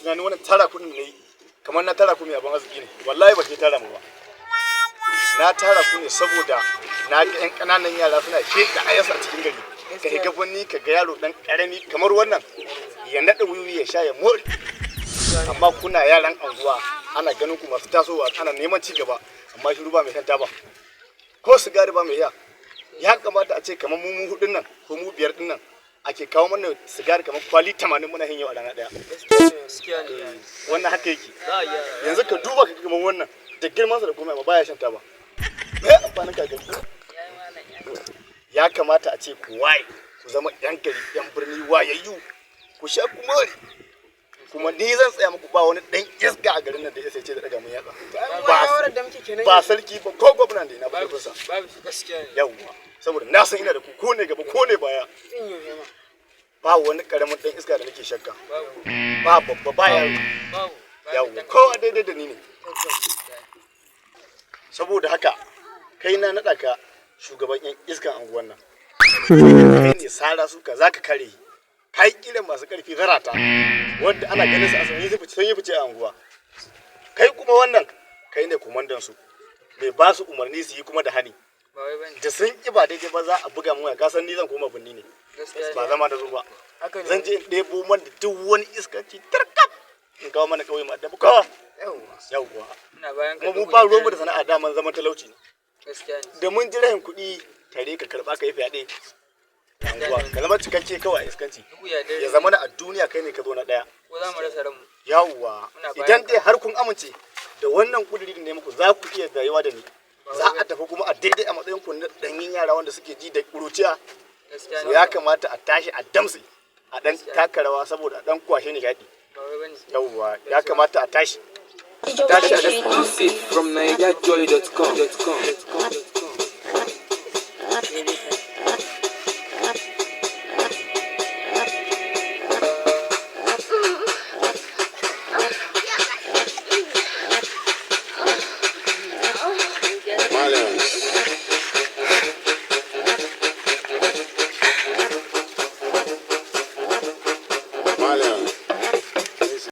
Tunanin wannan tara kuɗin da na yi kamar na tara ku mai abin arziki ne. Wallahi ba ke tara mu ba. Na tara ku ne saboda na ga 'yan ƙananan yara suna sheƙa ayasa a cikin gari. Ka shiga birni ka ga yaro ɗan ƙarami kamar wannan ya naɗa wiwi ya sha ya more. Amma kuna yaran anguwa, ana ganin ku masu tasowa, ana neman ci gaba, amma shiru, ba mai shan taba ko sigari, ba mai iya. Ya kamata a ce kamar mu mu hudun nan ko mu biyar din nan ake kawo mana sigari kamar kwali 80 muna yin yau a rana daya. Gaskiya ne. Wannan haka yake. Za a gyara. Yanzu ka duba ka ga kamar wannan da girmansa da komai, amma baya shan taba. Me amfanin ka gari? Ya kamata a ce ku waye, ku zama yan gari, yan birni wayayyu, ku sha ku more. Kuma ni zan tsaya muku, ba wani dan iska a garin nan da ya sai ce da daga mun yatsa. Shawarar da muke kenan. Ba sarki ba ko gwamnan da ina ba sa. Babu shi, gaskiya ne. Yawwa, saboda na san ina da ku, ko ne gaba ko ne baya. Zan yi ma. Ba wani karamin dan iska da nake shakka. Babu. Ba babba ba yaro. Babu. Yawwa, kowa daidai da ni ne. Saboda haka kai na naɗa ka shugaban yan iskan anguwan nan. Kai ne sara suka zaka kare kai kiran masu karfi zarata wanda ana ganin su a sun yi fice a anguwa. Kai kuma wannan, kai ne komandan su, mai ba su umarni su yi kuma da hani. Ba wai bane. Da sun ki ba daidai ba, za a buga mu. Ka san ni zan koma binni ne. Gaskiya. Ba zama da zo ba. Haka ne. Zan je in ɗebo man da duk wani iskanci tarkaf in kawo mana ƙauye mu addabi kowa. Yawwa. Yawwa. Ina bayan ka. Kuma mu ba ruwanmu da sana'a, daman zaman talauci ne. Gaskiya ne. Da mun ji rahin kuɗi, tare ka karɓa ka yi fyaɗe anguwa, ka zama cikakke kawai a iskanci. Duk ya dare. Ya zama na a duniya kai ne ka zo na ɗaya. Ko za mu rasa ranmu. Yawwa. Muna bayan Idan ka. dai har kun amince da wannan kuduri da ne muku, za ku iya rayuwa da ni, za a tafi kuma a daidai a matsayin ku na ɗanyen yara wanda suke ji da ƙuruciya. Gaskiya To ne. ya kamata a tashi a damtse, a ɗan taka rawa saboda a ɗan kwashe nishaɗi. Ba wai bane. Yawwa, ya kamata a tashi a tashi a Exclusive from NigerJoy.com.